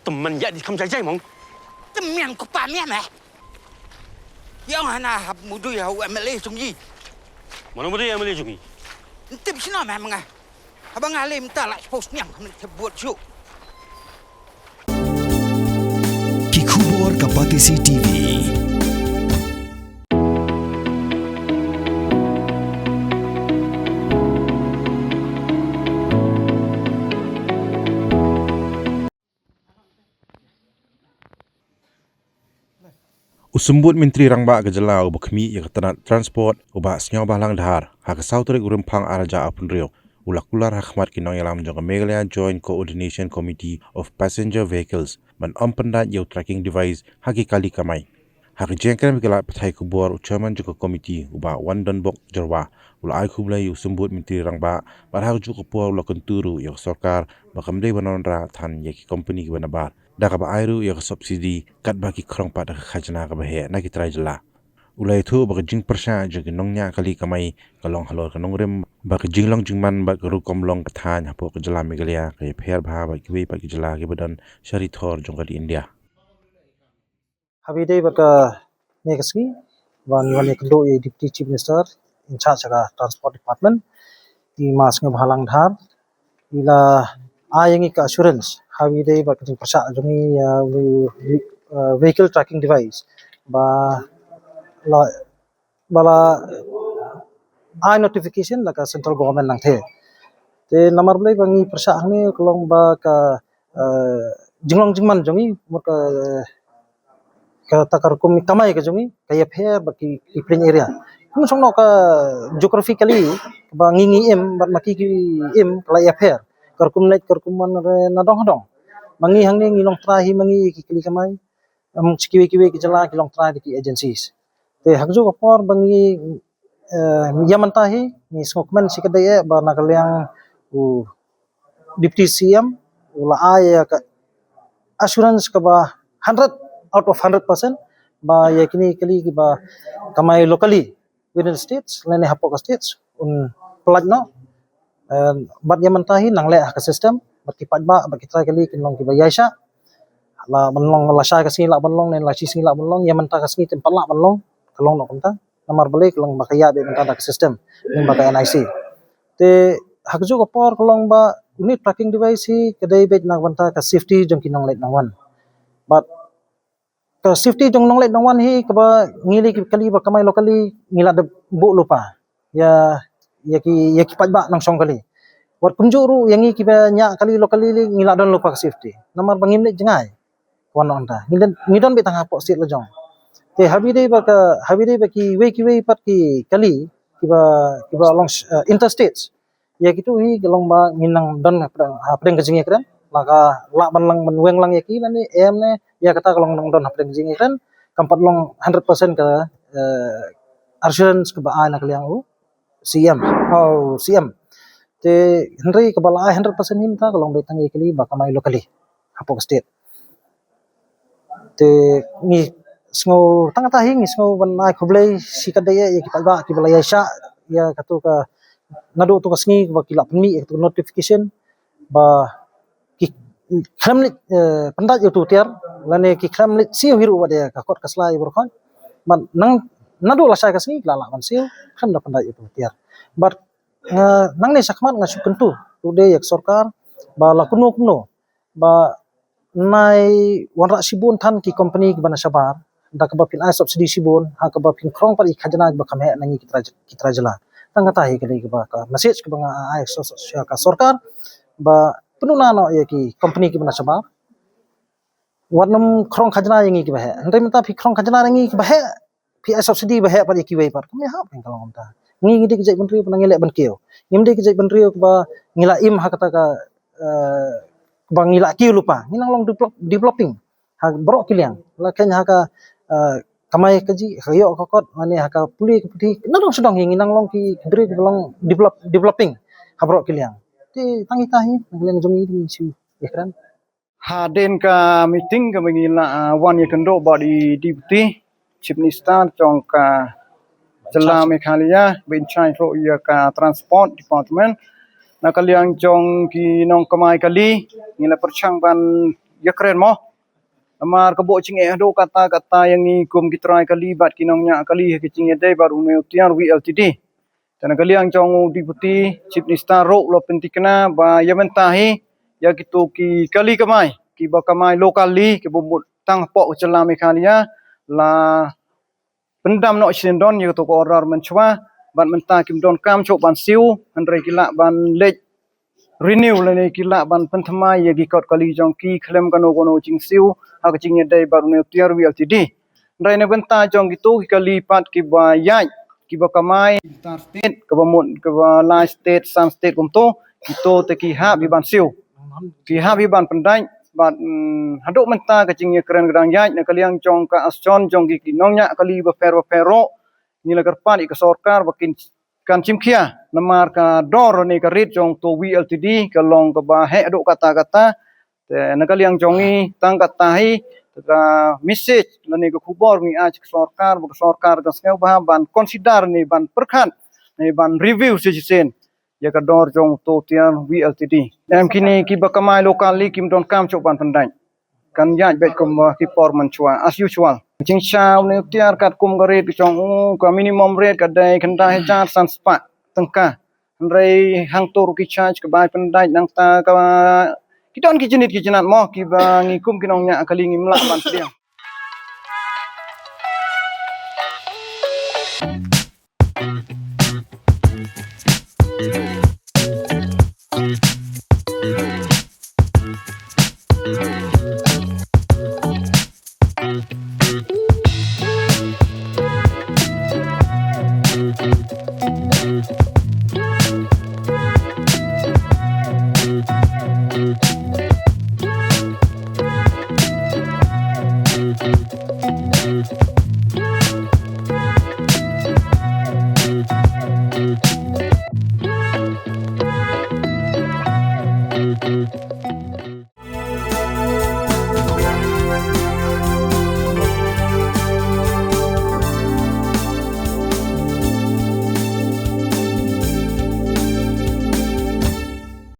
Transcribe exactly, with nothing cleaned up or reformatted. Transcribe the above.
Tymmen ïa di kham jai jai mong. Tymmen ko pa mian eh. Ïa nga na hap mudui ha u M L A jong i. Mano mudui M L A jong i? Ntip sino meh menga. Haba nga lem ta la post niang khamit te buat shu. Ki khubor ka Batesi T V. U Symbud Myntri Rangbah ka jylla uba khmih ïa ka tnat transport, u Bah Sniawbhalang Dhar, ha ka saw tarik u Rymphang ar hajar arphew hynriew, u la kular ha khmat ki nongïalam jong ka Meghalaya Joint Coordination Committee of Passenger Vehicles ban ym pyndait ïa u tracking device ha ki kali kamai. Ha ka jingïakren bad ki lad pathai khubor, u chairman jong ka komiti, u Bah Wandonbok Jyrwa, u la ai khublei ïa u Symbud Myntri Rangbah, bad ha kajuh ka por u la kyntu ruh ïa ka sorkar ba kam dei ban wanrah than ïa ki kompani kiba nabar, da kaba ai ruh ïa ka subsidi katba ki khrong pat da ka khajna kaba heh na ki trai jylla. U la ïathuh ba ka jingpyrshah jong ki nongñiah kali kamai ka long halor ka nongrim bad ka jinglong jingman bad ka rukom long ka thaiñ hapoh ka jylla Meghalaya ka ïapher bha bad kiwei pat ki jylla kiba don sha ri thor jong ka ri India. Happy day bad kane ka sngi ba ngi wan ïakynduh ïa i Deputy Chief Minister in charge ka Transport Department, i Ma Sniawbhalang Dhar. I la ai ïa ngi ka assurance happy day bad ka jingpyrshah jong ngi ïa u, u, uh, vehicle tracking device ba la, ba la ai notification da ka central government nangtei. Te namar balei ba ngi pyrshah hangne ka long ba ka, eh, jinglong jingman jong ngi, mut ka, kata ka rukom kamai ka jong ngi ka ïapher bad ki, ki plain area. Kum shong noh ka geographically ba ngi ngi im bad ma ki ki im ka la ïapher. Ka rukom leit ka rukom wan re na dong ha dong. Ma ngi hangne ngi long trai hi ma ngi ki kali kamai. Em, shi kiwei kiwei ki jylla ki long trai da ki agencies. Te ha kajuh ka por ba ngi, eh, ïa mynta hi ngi sngewkmen shi katdei eh ba na ka liang u Deputy C M u la ai ïa ka assurance kaba hundred out of hundred percent ba ïa kine kali kiba kamai locally within the states lane hapoh ka states un pynlait noh. Eh, bad ïa mynta hi nang leh ha ka system bad ki paidbah bad ki trai kali kin long kiba ïaishah. La ban long lashai ka sngi lah ban long ne la shi sngi lah ban long, ïa mynta ka sngi te ym pat lah ban long, ka long noh kumta. Namar balei ka long ba ka ïa beh mynta da ka system ne ba ka N I C. Te ha kajuh ka por ka long ba une tracking device hi ka dei beit na ka bynta ka safety jong ki nongleit nongwan. Bad ka safety jong nongleit nongwan hi kaba ngi lei ki kali ba kamai locally ngi la dep buh lypa ïa, ïa ki, ïa ki paidbah nongshong kali. Wat kumjuh ruh ïa ngi kiba ñiah kali locally lei ngi la don lypa ka safety. Namar ba ngim leit jngai. Wan noh ynda ngi don, ngi don beit tang hapoh state la jong. Te happy day ba ka, happy day ba kiwei kiwei pat ki kali kiba, kiba long, eh, interstates. Ïa kitu hi ka long ba ngin nang don hapdeng, hapdeng ka jingïakren. La ka lah ban lang ban weng lang ïa ki lane em ne ïa kata ka long nang don hapdeng ka jingïakren. Kam pat long hundred percent ka, eh, assurance kaba ai na ka liang u C M. Oh, C M. Te hynrei kaba la ai hundred percent hi mynta ka long beit tang ïa kali ba kamai locally hapoh ka state. Te ngi sngew tang kata hi ngi sngew ban ai khublei shi katdei ïa ki paidbah kiba la ïaishah ïa katu ka naduh tu ka sngi ba ki la pynmih ïa katu ka notification ba ki khlem leit, eh, pyndait ïa utu u tiar lane ki khlem leit siew hi ruh wat ïa ka kot ka sla ïa baroh khoit. Bad nang naduh lashai ka sngi ki la lah ban siew khlem da pyndait ïa utu u tiar. Bad nga nangne shakhmat nga shu kyntu ruh de ïa ka sorkar ba la kumno kumno ba nai wanrah shibun than ki kompani kiba na shabar da kaba phin ai subsidi shibun ha kaba phin khrong pat ïa ki khajna kiba kham heh na ngi ki trai, ki trai jylla. Tang kata hi ka dei kaba ka message kaba nga ai sha, sha ka sorkar ba pynduna noh ïa ki kompani kiba na shabar. Wat nym khrong khajna ïa ngi kiba heh. Hynrei mynta phi khrong khajna ïa ngi kiba heh, phi ai subsidi ba heh pat ïa kiwei pat. Kam ïahap kein ka long kumta. Ngi ngi dei ka jaitbynriew ba nang ïaleh ban kiew. Ngim dei ka jaitbynriew ba ngi la im ha kata ka, eh, ba ngi la kiew lypa. Ngi nang long develop, developing ha baroh ki liang. La kein ha ka, eh, kamai kajih, ha ka ïoh ka kot, mane ha ka pule ka puthi. Na dong sha dong hi ngi nang long ki briew kiba long develop, developing ha baroh ki liang. Te tang ita hi na ka liang jong ngi ngi shu ïakren. Hadien ka meeting kaba ngi la, ah, wan ïakynduh bad i Deputy Chief Minister jong ka jylla Meghalaya ba in charge ruh ïa ka Transport Department. Na ka liang jong ki nongkamai kali ngi la pyrshang ban ïakren mo. Namar ka bok jingeh haduh katta katta ïa ngi kum ki trai kali bad ki nongñiah kali ha ka jingïadei bad une u tiar V L T D. Te na ka liang jong u Deputy Chief Minister ruh la pyntikna ba ïa mynta hi ïa kito ki kali kamai kiba kamai locally kiba mut tang hapoh ka jylla Meghalaya la pyndam noh shisien don ïa kato ka order mynshuwa bad mynta kim donkam shuh ban siew, hynrei ki lah ban leit renew lane ki lah ban pynthymmai ïa ki kot kali jong ki khlem kano kano jingsiew ha ka jingïadei bad une u tiar V L T D. Hynrei na bynta jong kito ki kali pat kiba ïaid kiba kamai inter state kaba mut kaba lai state san state kumto, kito te ki hap hi ban siew, ki hap hi ban pyndait bad, mm, haduh mynta ka jingïakren ka dang ïaid na ka liang jong ka association jong ki, ki nongñiah kali bapher bapher ruh. Ngi la kyrpad ïa ka sorkar ba kin kan shim khia namar ka dor ne ka rate jong to V L T D ka long kaba heh haduh katta katta. Te na ka liang jong ngi tang katta hi, te ka message lane ka khubor ngi ai sha ka sorkar ba ka sorkar ka sngewbha ban consider ne ban pyrkhat ne ban review shisien ïa ka dor jong to tiar V L T D. Em kine kiba kamai locally kim donkam shuh ban pyndait. Kan ïaid beit kumba ki por mynshuwa as usual. Jingshisha une u tiar katkum ka rate ka jong u, ka minimum rate ka dei khyndai hajar san spah tyngka. Hynrei hangto ruh ki charge ka bai pyndait nangta ka, ki don ki jingit ki jingat mo kiba ngi kum ki nongñiah kali ngim lah ban pdiang.